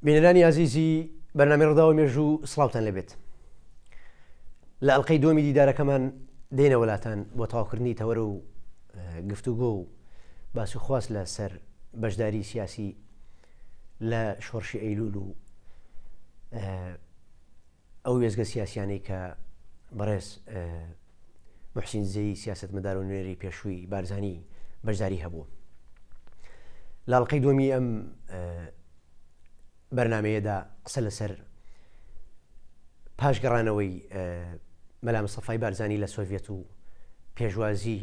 بینەرانی ئازیزی بەرنامەی ڕووداوە مێژوو سڵاوتان لێبێت لە ئەڵلقەی دووەمی دیدارەکەمان دێنە وەلاتان بۆ تەواوکردنی تەوەرە و گفتوگۆ و باس و خواست لە سەر بەشداری سیاسی لە شۆڕشی ئەیلول و ئەو وێزگە سیاسیانەی کە بەڕێز محسین زەی سیاستمەدار و نوێنەری پێشووی بارزانی بەشداری هەبوو. لاڵقەی دووەمی ئەم بەرنمەیەدا قسە لەسەر پاش گەڕانەوەی مەلا مستەفای بارزانی لە سۆڤێت و پێشوازی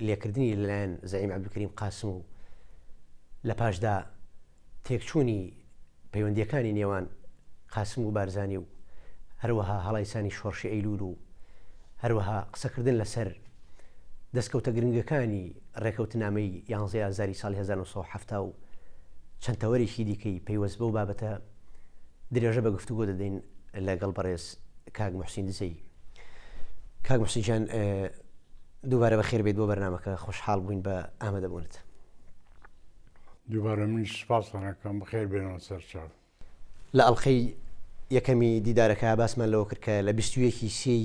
لێکردنی لەلایەن زەعیم عەبدولکەریم قاسم و لە پاشدا تێکچوونی پەیوەندییەکانی نێوان قاسم و بارزانی و هەروەها هەڵایسانی شۆڕشی ئەیلوول و هەروەها قسەکردن لەسەر دەستکەوتە گرنگەکانی ڕێکەوتنامەی یانزەی ئازاری ساڵی 1970 و چەند تەوەرێکی دیکەی پەیوەست بەو بابەتە درێژە بە گفتوگۆ دەدەین لەگەڵ بەڕێز کاک محسین دزەیی. کاک محسین گیان دووبارە بەخێر بێیت بۆ بەرنامەکە خۆشحاڵ بووین بە ئامادەبوونت. دووبارە منیش سوپاستان ئەکەم، بەخێر بێنەوە سەرچاو. لە ئەڵقەی یەکەمی دیدارەکە باسمان لەوە کرد کە لە 21 ی سێی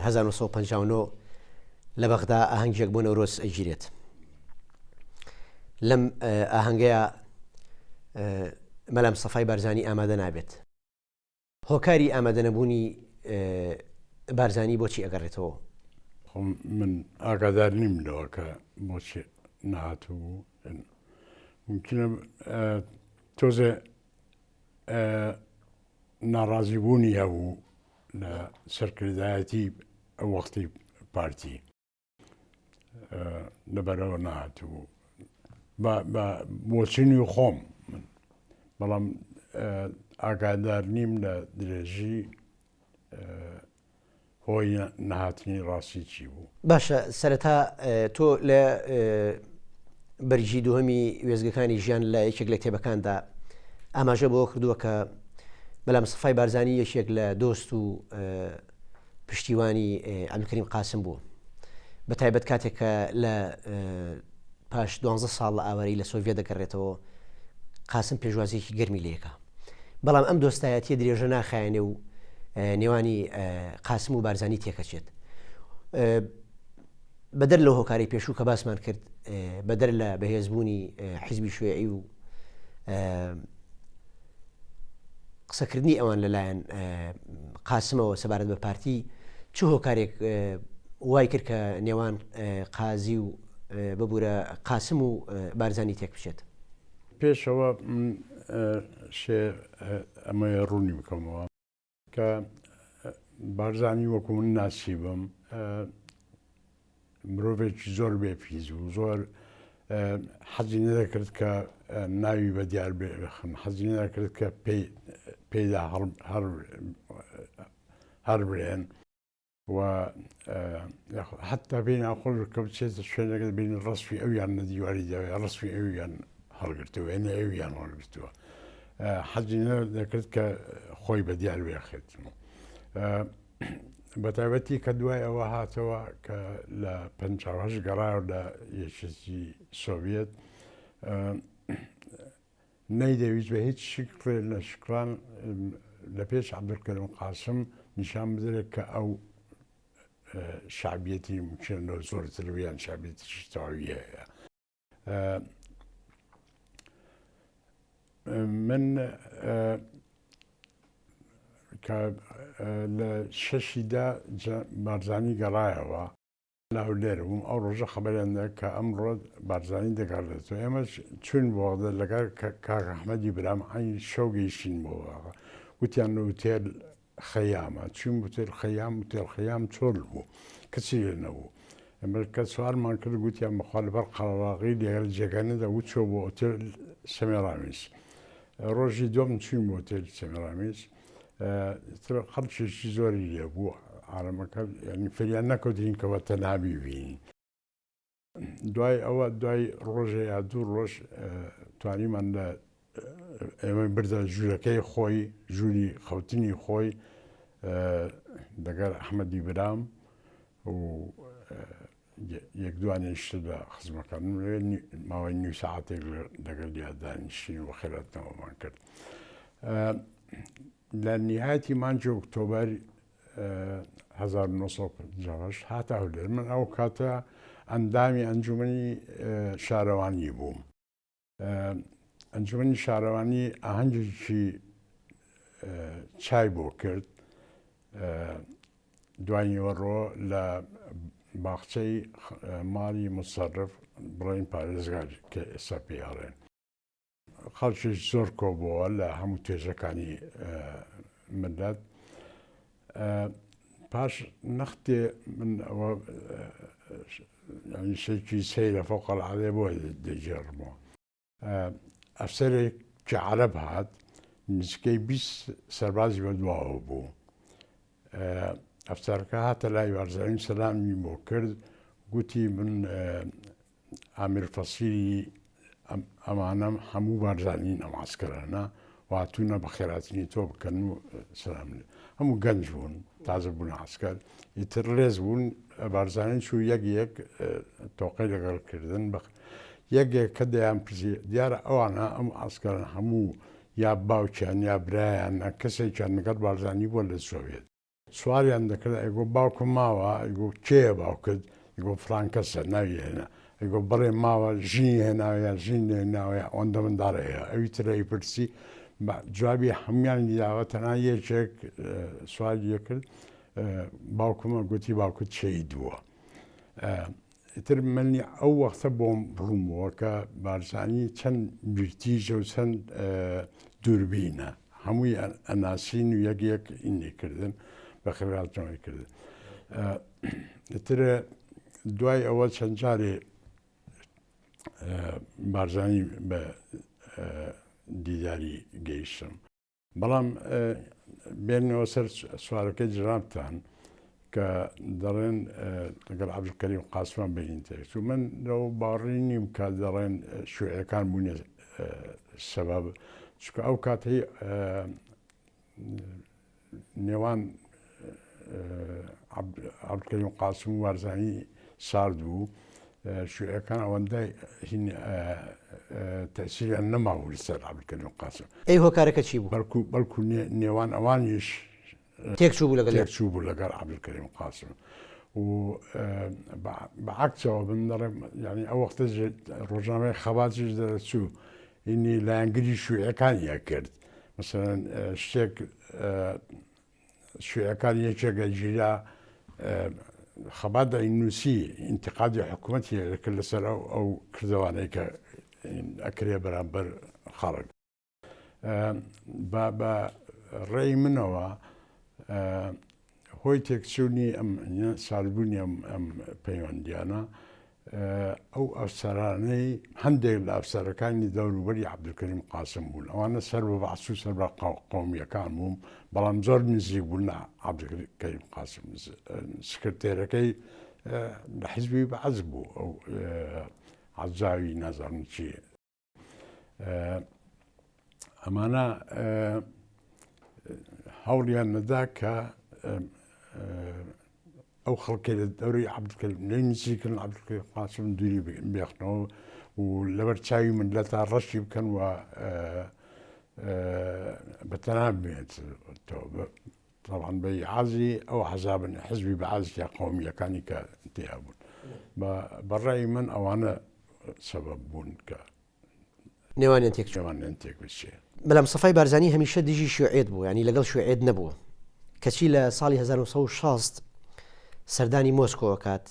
1959 لە بەغدا ئاهەنگێک بۆ نەورۆز ئەگیرێت. لەم ئاهەنگەیە مەلا مستەفای بارزانی ئامادە نابێت. هۆکاری ئامادەنەبوونی بارزانی بۆچی ئەگەڕێتەوە؟ خۆ من ئاگادار نیم لەوە کە بۆچی نەهاتبوو ممکنە تۆزێ ناڕازیبوونی هەبوو لە سەرکردایەتی ئەو وەختی پارتی. لەبەرەوە نەهاتبوو بە بۆچینی خۆم من بەڵام ئاگادار نیم لە درێژی هۆی نەهاتنی ڕاستی چی بوو. باشە سەرەتا تۆ لە بەرگی دووهەمی وێزگەکانی ژیان لە یەکێک لە کتێبەکاندا ئاماژە بۆ کردووە کە مەلا مستەفای بارزانی یەکێک لە دۆست و پشتیوانی عەبدولکەریم قاسم بوو بە تایبەت کاتێک کە لە پاش دوانزە ساڵ لە ئاوارەی لە سۆڤیەت دەگەڕێتەوە قاسم پێشوازیەکی گەرمی لێکا بەڵام ئەم دۆستایەتیە درێژە ناخایەنێ و نێوانی قاسم و بارزانی تێکەچێت بەدەر لەو هۆکاری پێشوو کە باسمان کرد بەدەر لە بەهێزبوونی حیزبی شوێعی و قسەکردنی ئەوان لەلایەن قاسمەوە سەبارەت بە پارتی چ هۆکارێک وای کرد کە نێوان قازی و ببوورە قاسم و بارزانی تێک بچێت؟ پێشەوە من شێ ئەمەیە ڕوونی بکەمەوە کە بارزانی وەکو من ناسیبم مرۆڤێکی زۆر بێ پیس بوو زۆر حەزی نەدەکرد کە ناوی بە دیار بخم حەزی نەدەکرد کە پێی پێیدا هەر برێن و حتا پێی ناخۆش کە بچێتە شوێنەکە بین ڕسمی ئەویان لە دیواری داوێ ڕسمی ئەویان هەڵگرتووە وێنەی ئەویان هەڵگرتووە حەزی نەدەکرد کە خۆی بە دیار بێخێت. بەتایبەتی کە دوای ئەوە هاتەوە کە لە 58 گەڕایەوە لە یەکێتی سۆڤیەت نەیدەویست بە هیچ شکڵێ لە شکڵان لە پێش عەبدولکەریم قاسم نیشان بدرێت کە ئەو شعبیەتی ممکنە لەو زۆرتر یان شعبیەتیشی تەواوی هەیە. من کە لە شەشیدا بارزانی گەڕایەوە لە هەولێر بووم ئەو ڕۆژە خەبەریان دا کە ئەمڕۆ بارزانی دەگەڕێتەوە ئێمە چوین بۆ بەغدا لەگەڵ کاک ئەحمەدی برام عەین شەو گەیشتین بۆ بەغدا وتیان لە ئوتێل خەیامە چوین بۆ ئوتێل خەیام ئوتێل خەیام چۆل بوو کەسی لێ نەبوو ئێمە کە سوارمان کرد گوتیان بەخوا لەبەر قەرەباغی لێرە جێگا نەدا وچۆ بۆ ئوتێل سەمێرامیس ڕۆژی دووەم چوین بۆ ئوتێل سەمێرامیس خەڵکێکی زۆری لێ بوو عالەمەکە یعنی فریان نەکەوتین کەەوە تەنها بیبینین دوای ئەوە دوای ڕۆژێ یا دوو ڕۆژ توانیمان لە ئێمە بردە ژوورەکەی خۆی ژووری خەوتنی خۆی لەگەر ئەحمەدی برام و یەک دوانێ شتر لە خزمەکانم لەوێ ماوەی نیو سەعاتێک لەگەڵ دانیشتین و خێراتنەوەمان کرد. لە نیهایەتی مانگی ئۆکتۆبەر 1950 هاتە هەولێر. من ئەو کاتە ئەندامی ئەنجومەنی شارەوانی بووم. ئەنجومەنی شارەوانی ئاهەنگێکی چای بۆ کرد دوای نیوەڕۆ لە باخچەی ماڵی مسەرف بڵێن پارێزگار کە ئێستا پێی ئەڵێن. خەڵکیش زۆر کۆبووەوە لە هەموو توێژەکانی مللەت. پاش نەختێ من ئەوە یعنی شتێکی سەیرە فوق العادە بۆ دەگێڕمەوە. ئەفسەرێکی عەرەب هات نزیکەی 20 سەربازی بەدواوە بوو. ئەفسەرەکە هاتە لای بارزانی سەلامی بۆ کرد گوتی من ئامیر فەسیلی ئەمانە هەموو بارزانین ئەم عەسکەرانە و هاتوونە بەخێراتنی تۆ بکەن و سلام لێ هەموو گەنج بوون تازە بوون عەسکەر ئیتر ڕێز بوون بارزانی چوو یەک یەک تۆقەی لەگەڵ کردن بە یەک یەک کە دەیان پرسی دیارە ئەوانە ئەم عەسکەران هەموو یا باوکیان یا برایان کەسێکیان لەگەڵ بارزانی بووە لە سۆڤێت سوالیان دەکرد ئەیگۆ باوکم ماوە؟ ئەیگۆ کێیە باوکت؟ ئەیگۆ فڵان کەسە ناوی هێنا. ئەیگۆ بەڵێ ماوە ژنی هێناوە یا ژنی نەهێناوە یا ئەوەندە منداڵ هەیە. ئەوی تر ئەیپرسی جوابی هەموویانی داوە تەنها یەکێک سوالی لێکرد باوکمە گوتی باوکت شەهید بووە. ئیتر من ئەو وەختە بۆم ڕوون بووە کە بارزانی چەند بیرتیژە و چەند دووربینە هەمووی ئەناسین و یەک یەک ئینی کردن بە خێراتنەوەی کردن ئیتر دوای ئەوە چەند جارێ بارزانی بە دیداری گەیشتم بەڵام بێنەوە سەر سوارەکەی جنابتان کە دەڵێن لەگەڵ عەبدولکەریم قاسمان بینین تێکچوو من لەو باوەڕی نیم کە دەڵێن شوێعەکان بوونە سەبەب چونکە ئەو کاتەی نێوان عەبدولکەریم قاسم و بارزانی سارد بوو شوێعەکان ئەوەندە هین تەسیریان نەمابوو لەسەر عەبدولکەریم قاسم. ئەی هۆکارەکە چی بوو؟ بەڵکو بەڵکو نێوان ئەوانیش تێک چوو بوو لەگەڵ تێک چوو بوو لەگەڵ عەبدولکەریم قاسم و بە عەکسەوە من دەڵێم یعنی ئەو وەختە ڕۆژنامەی خەباتیش دەرەچوو ئینی لایەنگری شوێعەکانی ئەکرد مەسەلەن شتێک شیعەکان یەکێک ئەگیرا خەبات دەینووسی ئینتقادی حکوومەتی دەکرد لەسەر ئەو ئەو کردەوانەی کە ئەکرێ بەرامبەر خەڵک بە ڕێی منەوە هۆی تێکچوونی ئەم ساردبوونی ئەم ئەم پەیوەندیانە ئەو ئەفسەرانەی هەندێک لە ئەفسەرەکانی دەوروبەری عەبدولکەریم قاسم بوون، ئەوانە سەر بە بەعس و سەر بە قەومییەکان بوون، بەڵام زۆر نزیک بوون لە عەبدولکەریم قاسم. سکرتێرەکەی لە حیزبی بەعس بوو، ئەو عەزاوی نازانم چی. ئەمانە هەوڵیان نەدا کە ئەو خەڵکەی لە دەوری عەبدولکەریم لێی نزیکن عەبدولکەریم قاسم دووری بێخنەوە و لەبەر چاوی مللەتا ڕەشی بکەن و بە تەنها بمێنێتەوە تەبعەن بە ئیعازی ئەو حەزابن حزبی بەعس یا قەومییەکانی کە تێیا بوون بە ڕای من ئەوانە سەبەب بوون کە نێوانیان تێک چوو. نێوانیان تێک بچێ. مەلا مستەفای بارزانی هەمیشە دژی شیوعیەت بوو یانی لەگەڵ شیوعیەت نەبووە کەچی لە ساڵی 1960 سەردانی مۆسکۆ ئەکات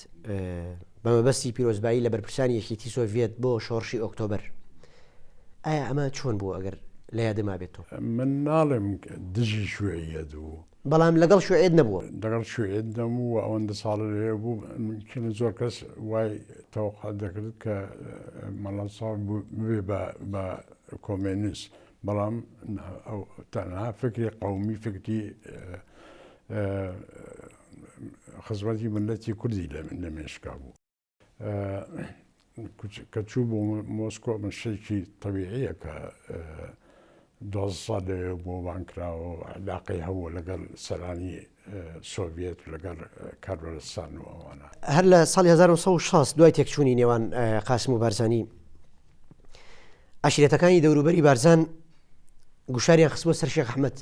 بە مەبەستی پیرۆزبایی لە بەرپرسانی یەکێتی سۆڤیەت بۆ شۆڕشی ئۆکتۆبەر ئایا ئەمە چۆن بوو ئەگەر لە یادت مابێت تۆ؟ من ناڵێم دژی شیوعیەت بوو. بەڵام لەگەڵ شوعیەت نەبووە. لەگەڵ شوعیەت نەبوو و ئەوەندە ساڵە لەوێ بوو، ممکنە زۆر کەس وای تەوەقع دەکرد کە مەلا ساڵ ببێ بە کۆمێنیست، بەڵام ئەو تەنها فکری قەومی فکری خزمەتی مللەتی کوردی لە مێشکا بوو. کە چوو بۆ مۆسکۆ من شتێکی تەبیعیە کە 12 ساڵ لەوێ بۆ بان کراوە و علاقەی هەبوو لەگەڵ سەرانی سۆڤێت و لەگەڵ کاربەرستان و ئەوانە. هەر لە ساڵی 1960 دوای تێکچوونی نێوان قاسم و بارزانی عەشیرەتەکانی دەوروبەری بارزان گوشاریان خستبووە سەر شێخ ئەحمەد.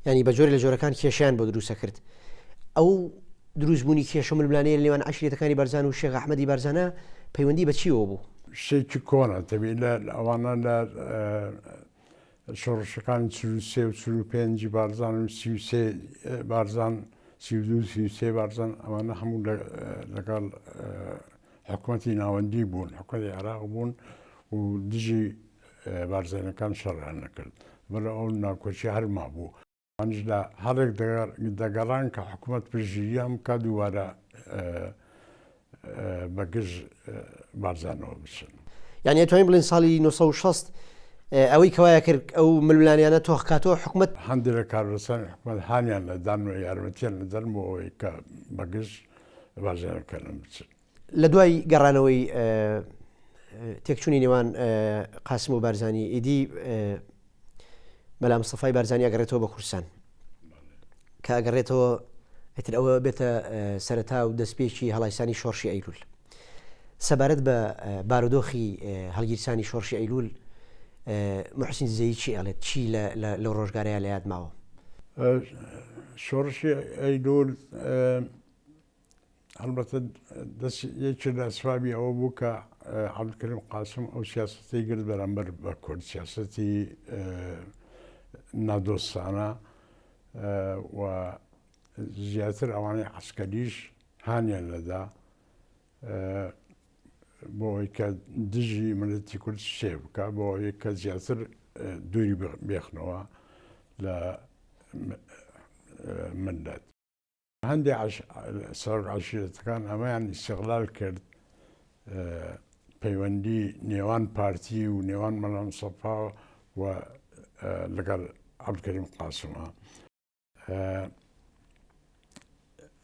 یانی بە جۆرێ لە جۆرەکان کێشەیان بۆ دروست ئەکرد. ئەو دروست بوونی کێشە و ململانێیە لە نێوان عەشیرەتەکانی بارزان و شێخ ئەحمەدی بارزانە پەیوەندی بە چییەوە بوو؟ شتێکی کۆنە تەبی لە ئەوانە لە شۆڕشەکانی 43 و 45 بارزان و 33 بارزان 32 33 بارزان ئەوانە هەموو لەگەڵ حکوومەتی ناوەندی بوون حکوومەتی عێراق بوون و دژی بارزانەکان شەڕیان نەکرد بەڵێ ئەو ناکۆکی هەر مابوو. ئەوانیش لە هەڵێک دەگەڕان کە حکوومەت پشتگیریان بکات دووبارە بە گژ بارزانەوە بچن. یانی ئەتوانین بڵێین ساڵی 960 ئەوەی کەوایە کرد ئەو ململانێیانە تۆخ کاتەوە حکومەت. هەندێک لە کاربەدەستانی حکومەت هانیان لەدان و یارمەتیان لەدەن بۆ ئەوەی کە بە گژ بارزانەکانە بچن. لە دوای گەڕانەوەی تێکچوونی نێوان قاسم و بارزانی ئیدی مەلا مستەفای بارزانی ئەگەڕێتەوە بە کوردستان کە ئەگەڕێتەوە ئیتر ئەوە بێتە سەرەتا و دەستپێکی هەڵایسانی شۆڕشی ئەیلول سەبارەت بە بارودۆخی هەڵگیرسانی شۆڕشی ئەیلول محسین زەی چی ئەڵێت چی لەو ڕۆژگارەیە لە یاد ماوە؟ شۆڕشی ئەیلول هەڵبەتە دەست یەکێ لە ئەسبابی ئەوە بوو کە عەبدولکەریم قاسم ئەو سیاسەتەی گرت بەرامبەر بە کورد سیاسەتی نادۆستانە و زیاتر ئەوانەی عسکەریش هانیان لەدا بۆ ئەوەی کە دژی ملەتی کورد شتێ بکە بۆ ئەوەی کە زیاتر دووری بێخنەوە لە ملت. هەندێک سەرۆک عەشیرەتەکان ئەمەیان ئیستیغلال کرد، پەیوەندی نێوان پارتی و نێوان مەلا مستەفا و لەگەڵ عەبدولکەریم قاسمە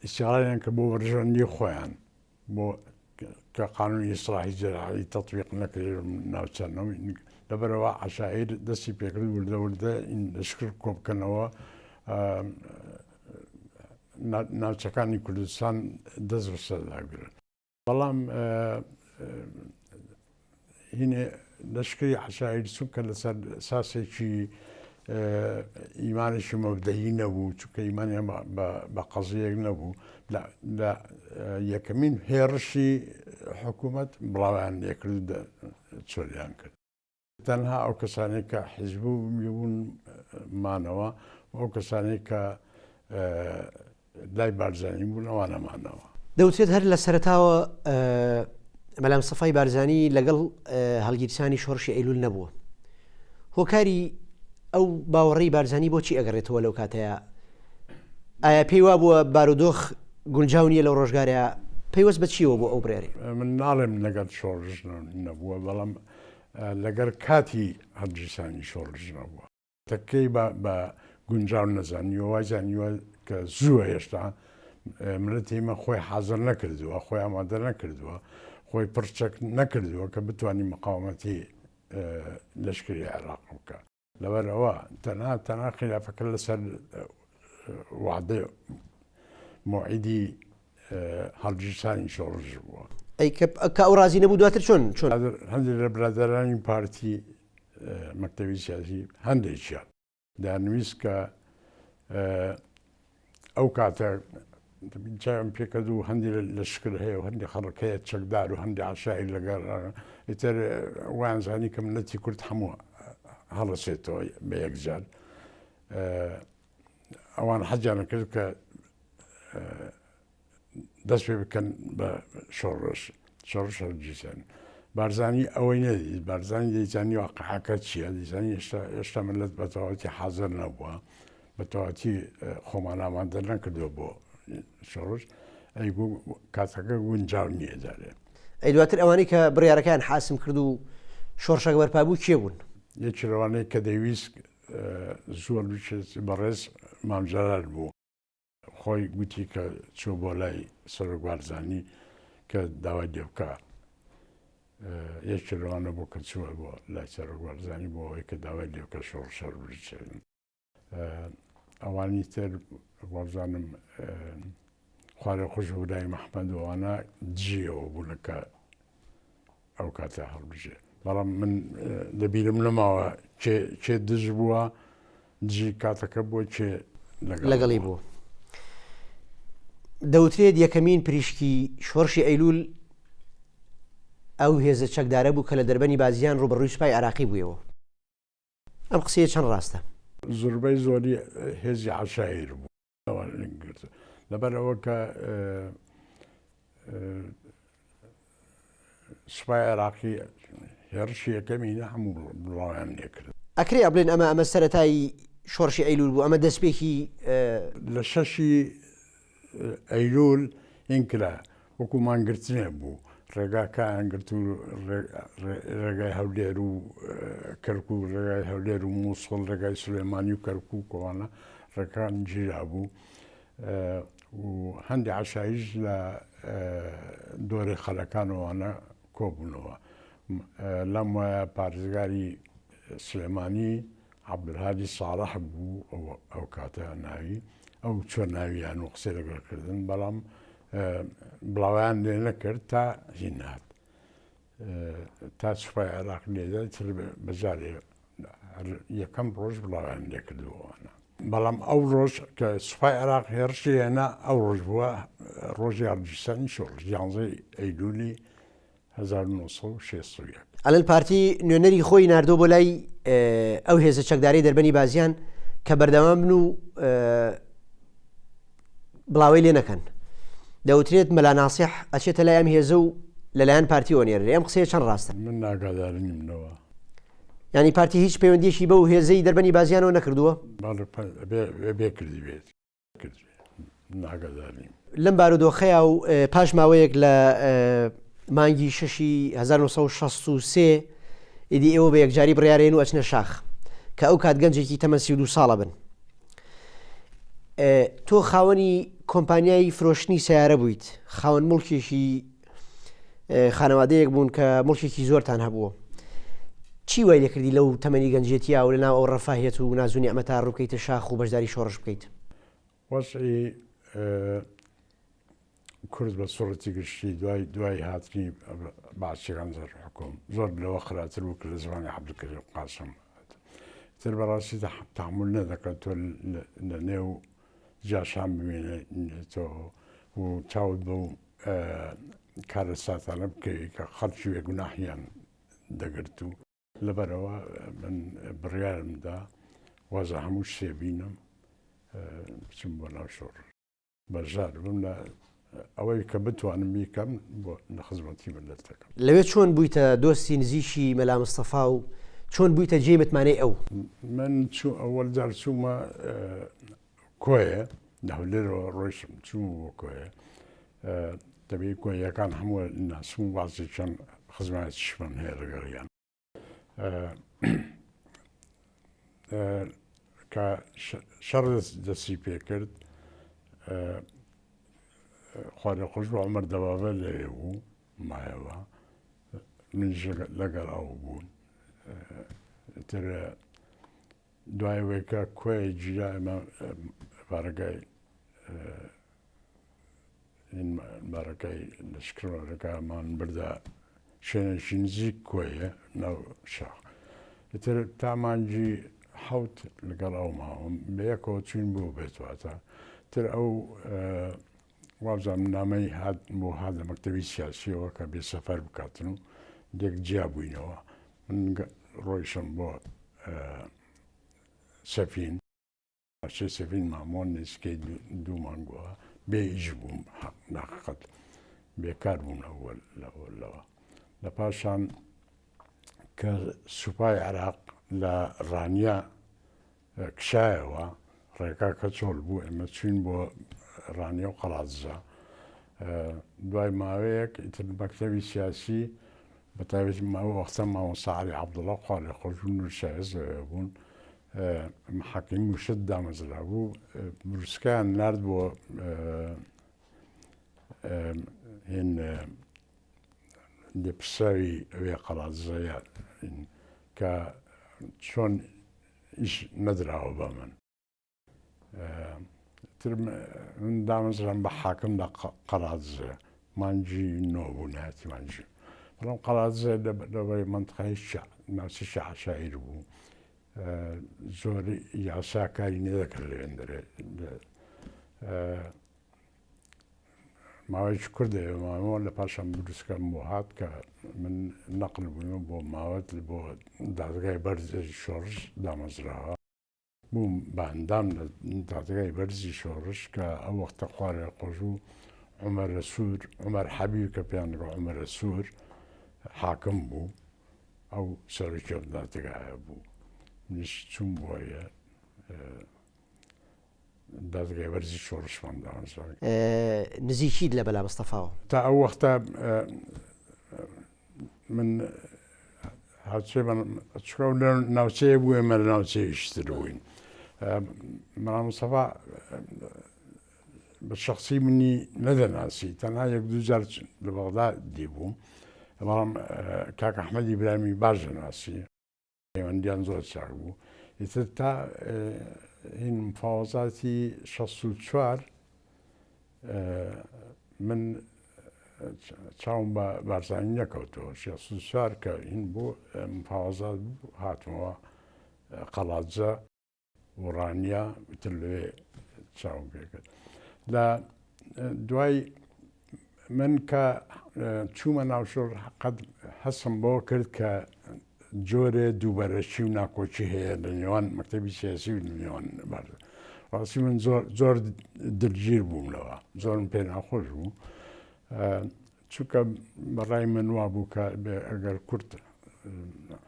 ئیستیغلالیان کرد بۆ بەرژەوەندی خۆیان بۆ کە قانونی ئیسلاحی زراعی تەتبیق نەکرێت ناوچە لەبەرەوە عەشایر دەستی پێکرد وردە وردە لەشکر کۆبکەنەوە ناوچەکانی کوردستان دەست بەسەرداگرن بەڵام هینێ لەشکری عەشایر چونکە لەسەر ساسێکی ئیمانێکی مەبدەئی نەبوو چونکە ئیمانیان بە قەزیەک نەبوو لە یەکەمین هێڕشی حکوومەت بڵاویان لێکرد چۆلیان کرد تەنها ئەو کەسانەی کە حیزب بوون مانەوە و ئەو کەسانەی کە لای بارزانی بوون ئەوانە مانەوە. دەوترێت هەر لە سەرەتاوە مەلا مستەفای بارزانی لەگەڵ هەڵگیرسانی شۆڕشی ئەیلول نەبووە. هۆکاری ئەو باوەڕەی بارزانی بۆچی ئەگەڕێتەوە لەو کاتەیە؟ ئایا پێی وابووە بارودۆخ گونجاو نییە لەو ڕۆژگارەیە؟ پەیوەست بە چیەوە بۆ ئەو بڕیارەی؟ من ناڵێم لەگەڵ شۆڕش نەبووە، بەڵام لەگەڵ کاتی هەڵگیرسانی شۆڕش نەبووە. تەکەی بە گونجاو نەزانیوە، وای زانیوە کە زووە هێشتا ملەتی ئێمە خۆی حازر نەکردووە، خۆی ئامادە نەکردووە، خۆی پڕچەک نەکردووە کە بتوانانی مقاومەتی لەشکری عێراق بکە. لەبەر ئەوە تەنها تەنها خلافەکە لەسەر وعدە موعیدی هەڵگیرسانی شۆڕش بووە. ئەی کە ئەو ڕازی نەبوو دواتر چۆن چۆن؟ هەندێک لە برادەرانی پارتی مەکتەبی سیاسی هەندێکیان دەیانویست کە ئەو کاتە چاوم پێکرد و هەندی لەشکر هەیە و هەندی خەڵک هەیە چەکدار و هەندی عشایر لەگەڵ ئیتر وایان زانی کە ملەتی کورد هەموو هەڵەسێتەوە بە یەکجار ئەوان حەزیان کرد کە دەست پێ بکەن بە شۆڕش شۆڕش هەڵگیرسێن بارزانی ئەوەی نەدیت بارزانی دەیزانی واقعەکە چییە دەیزانی ئێستا ئێستا ملت بە تەواوەتی حاضر نەبووە بە تەواوەتی خۆمان ئامادە نەکردووە بۆ شۆڕش ئەی کاتەکە گونجاو نییە جارێ ئەی دواتر ئەوانەی کە بڕیارەکان حاسم کرد و شۆڕشەکە بەرپا بوو کێ بوون؟ یەکی لەوانەی کە دەیویست زووە بچێت بەڕێز مام جەلال بوو. خۆی گوتی کە چووە بۆ لای سەرۆک بارزانی کە داوای لێ بکا. یەکێ لەوانە بوو کە چووە بۆ لای سەرۆک بارزانی بۆ ئەوەی کە داوای لێ بکا شۆڕش هەڵبگیرێنن. ئەوانی تر وابزانم خوارێ خوش برایم ئەحمەد و ئەوانە دژیەوە بوون کە ئەو کاتە هەڵبژێ. بەڵام من لەبیرم نەماوە کێ دژ بووە دژی کاتەکە بووە کێ لەگەڵی بوو. دەوترێت یەکەمین پریشکی شۆڕشی ئەیلول ئەو هێزە چەکدارە بوو کە لە دەربەنی بازیان ڕووبەڕووی سوپای عێراقی بوویەوە. ئەم قسەیە چەند ڕاستە؟ زۆربەی زۆری هێزی عەشایر بوو. لەبەر ئەوە کە سوپای عێراقی هێڕشی یەکەمی نە هەموو بڵاویان لێکرد. ئەکرێ بڵێن ئەمە ئەمە سەرەتای شۆڕشی ئەیلول بوو ئەمە دەستپێکی. لە شەشی ئەیلول هین کرا وەکو مانگرتنێ بوو ڕێگاکایان گرت و ڕێگای هەولێر و کەرکوک ڕێگای هەولێر و مووسڵ ڕێگای سلێمانی و کەرکوک ئەوانە ڕێکان گیرا بوو و هەندی عشایش لە دۆرێ خەلەکانەوەە کۆبوونەوە لام وایە پارێزگاری سلێمانی عەبدولهادی ساڵح بوو ئەو کاتە ناوی ئەو چوە ناویان و قسەی لەگەڵ کردن بەڵام بڵاویان لێ نەکرد تا هین هات تا سوپای عێراق لێدا تر بەجارێ یەکەم ڕۆژ بڵاویان لێ کردووانە بەڵام ئەو ڕۆژ کە سوپای عێراق هێرشی هێنا ئەو ڕۆژ بووە ڕۆژی هەڵگیرسانی شۆڕش یانزەی ئەیلولی 1961. ئەلەن پارتی نوێنەری خۆی ناردووە بۆ لای ئەو هێزە چەکدارەی دەربەنی بازیان کە بەردەوام بن و بڵاوەی لێ نەکەن. دەوترێت مەلا ناسیح ئەچێتە لای ئەم هێزە و لەلایەن پارتیەوە نێررێ ئەم قسەیە چەند ڕاستە؟ من ئاگادار نیم لەوە. یانی پارتی هیچ پەیوەندیەکی بەو هێزەی دەربەنی بازیانەوە نەکردووە؟ بەڵێ ئەبێ کردبێت. لەم بارودۆخەیا و پاش ماوەیەک لە مانگی شەشی 1963 ئیدی ئێوە بە یەکجاری بڕیارێن و ئەچنە شاخ کە ئەو کات گەنجێکی تەمەن 32 ساڵە بن. تۆ خاوەنی کۆمپانیای فرۆشتنی سیارە بوویت خاوەن مڵکێکی خانەوادەیەک بوون کە مڵکێکی زۆرتان هەبووە چی وای لێکردی لەو تەمەنی گەنجێتیا و لەناو ئەو ڕەفاهیەت و ناز و نیعمەتا ڕووبکەیتە شاخ و بەشداری شۆڕش بکەیت؟ وەزعی کورد بە سوڕەتی گشتی دوای دوای هاتنی بەعسیەکان سەر حکوم زۆر لەوە خراپتر بوو کە لە زمانی عەبدولکەریم قاسم تر بەڕاستی تەحمول نەدەکرد تۆ لە نێو جاشان بمێنێتەوە و چاوت بەو کارەساتانە بکەوی کە خەڵکی بێگوناحیان دەگرت و لەبەرەوە من بڕیارم دا وازە هەموو شتێ بینم بچم بۆ ناو شۆڕش بەشدار بم لە ئەوەی کە بتوانم بیکەم بۆ لە خزمەتی مللەتەکەم. لەوێ چۆن بوویتە دۆستی نزیکی مەلا مستەفا و چۆن بوویتە جێی متمانەی ئەو؟ من چوو ئەوەل جار چوومە کۆیە لە هەولێرەوە ڕۆیشتم چوومە بۆ کۆیە دەبێ کۆیەکان هەموو ناسم و بازێکیان خزمایەتیشمان هەیە لەگەڵیان کە شەڕ دەستی پێکرد خوارە خۆش بە عمر دەبابە لەوێ بوو مایەوە منیش لەگەڵ ئەو بوون تر دوای ئەوەی کە کۆیە گیرا ئێمە بارەگای بارەگای لەشکرەکەمان بردە شوێنێکی نزیک کۆیە ناو شاخ ئیتر تا مانگی حەوت لەگەڵ ئەو ماوم بەیەکەوە چوین بۆ بێتواتە تر ئەو وابزانم نامەی هات بۆ هات لە مەکتەبی سیاسیەوە کە بێ سەفەر بکاتن و لێک جیا بووینەوە من ڕۆیشم بۆ سەفین ناوچەی سەفین مامۆن نزیکەی دوو مانگوە بێ ئیش بووم ناقەت بێکار بووم لەوە لە پاشان کە سوپای عراق لە ڕانیە کشایەوە، ڕێگاکە چۆل بوو، ئێمە چووین بۆ ڕانیە و قەڵادزە. دوای ماوەیەک ئیتر مەکتەبی سیاسی بە تایبەتی ئەو وەختە مامۆستا عەلی عەبدوڵڵا خوا لێ خۆش بوو، نور شایست لەوێ بوون، حەکیم موشت دامەزرابوو، بروسکەیان نارد بۆ هین لێپرسراوی ئەوێ قەڵادزەیە کە چۆن ئیش نەدراوە بە من تر من دامەزرام بە حاکم لە قەڵادزێ مانگی نۆ بوو نهایەتی مانگی. بەڵام قەڵادزێ لەوەی مەنتقەی ناوچەی عەشایر بوو زۆر یاسا کاری نەدەکرد لەوێندەرێ. ماوەیەکی کورت لەوێ مامەوە لە پاشان بروسکەم بۆ هات کە من نەقل بوویمە بۆ ماوەت بۆ دادگای بەرزی شۆڕش دامەزراوە بووم بە ئەندام لە دادگای بەرزی شۆڕش کە ئەو وەختە خوارێ قۆژ و عومەرە سوور عومەر حەبیب کە پێیان دەگوت عومەرە سوور حاکم بوو ئەو سەرۆکی ئەو دادگایە بوو منیش چووم بۆیە دادگای بەرزی شۆڕشمان دامەزراند. نزیکیت لە مەلا مستەفاوە؟ تا ئەو وەختە من هاوچێ چکە لە ناوچەیە بوو ئێمە لە ناوچەیەکی تر بووین. مەلا مستەفا بە شخصی منی نەدەناسی تەنها یەک دوو جار لە بەغدا دیبووم بەڵام کاک ئەحمەدی برامی باش دەناسی. پەیوەندیان زۆر چاک بوو ئیتر تا هین مفاوەزاتی 64 من چاوم بە بارزانی نەکەوتەوە 64 کە هین بوو مفاوەزات بوو هاتمەوە قەڵادزە و ڕانیە ئیتر لەوێ چاوم پێکرد لە دوای من کە چوومە ناو شۆڕ قەت هەستم بەوە کرد کە جۆرێ دووبەرەکی و ناکۆکی هەیە لە نێوان مەکتەبی سیاسی و نێوان بارزانی. ڕاستی من زۆر زۆر دلگیر بووم لەوە زۆرم پێ ناخۆش بوو چونکە بەڕای من وا بوو کە ئەگەر کورد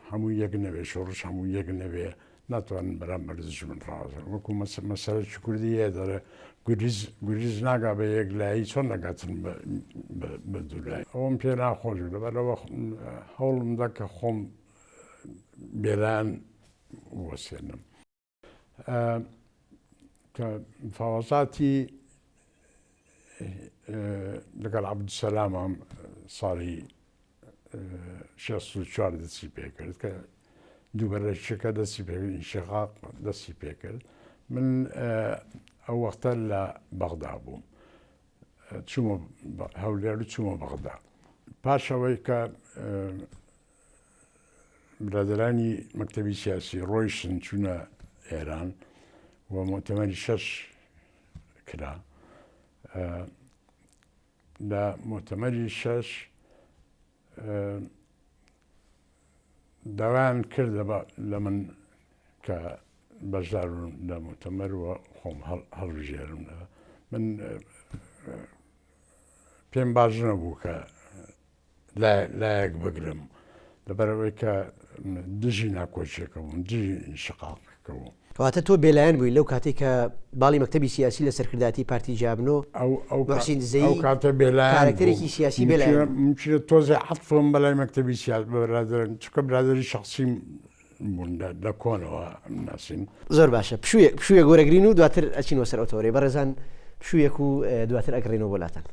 هەموو یەک نەبێ شۆڕش هەموو یەک نەبێ ناتوانن بەرامبەر دژمن ڕاوەستن وەکو مەسەلەکی کوردی هەیە دەڵێ گوریس گوریس ناگا بە یەک لایی چۆن نەگاتن بە دوولایی ئەوەم پێ ناخۆش بوو لەبەرئەوە هەوڵم دا کە خۆم بێلایەن وەسێنم کە مفاوەزاتی لەگەڵ عەبدولسەلامام ساڵی 64 دەستی پێکرد کە دووبەرەکیەکە دەستی پێکرد ئینشقاق دەستی پێکرد من ئەو وەختە لە بەغدا بووم چوومە هەولێر و چوومە بەغدا پاشەوەی کە برادەرانی مەکتەبی سیاسی ڕۆیشتن چوونە ئێران و مۆتەمەری شەش کرا لە مۆتەمەری شەش داوایان کرد لە من کە بەشداربم لە مۆتەمەر و خۆم هەڵبژێرم من پێم باش نەبوو کە لایەک بگرم لەبەرئەوەی کە دژی ناکۆکیەکە بووم دژی ئینشقاقەکە بووم. کەواتە تۆ بێلایەن بووی لەو کاتەی کە باڵی مەکتەبی سیاسی لە سەرکردایەتی پارتی جیابنۆ، موحسین دزەیی ئەو کاتە بێلایەن بووم. کارەکتەرێکی سیاسی بێلایەن بوو. ممکنە تۆزێ عەتفم بەلای مەکتەبی سیاسی بە برادەرم چونکە برادەری شەخسیم بوون لە کۆنەوە ناسین. زۆر باشە پشوویەک پشوویەک وەرەگرین و دواتر ئەچینەوە سەر ئەو تەوەرەی بەڕێزان پشوویەک و دواتر ئەگەڕێینەوە بۆ لاتان.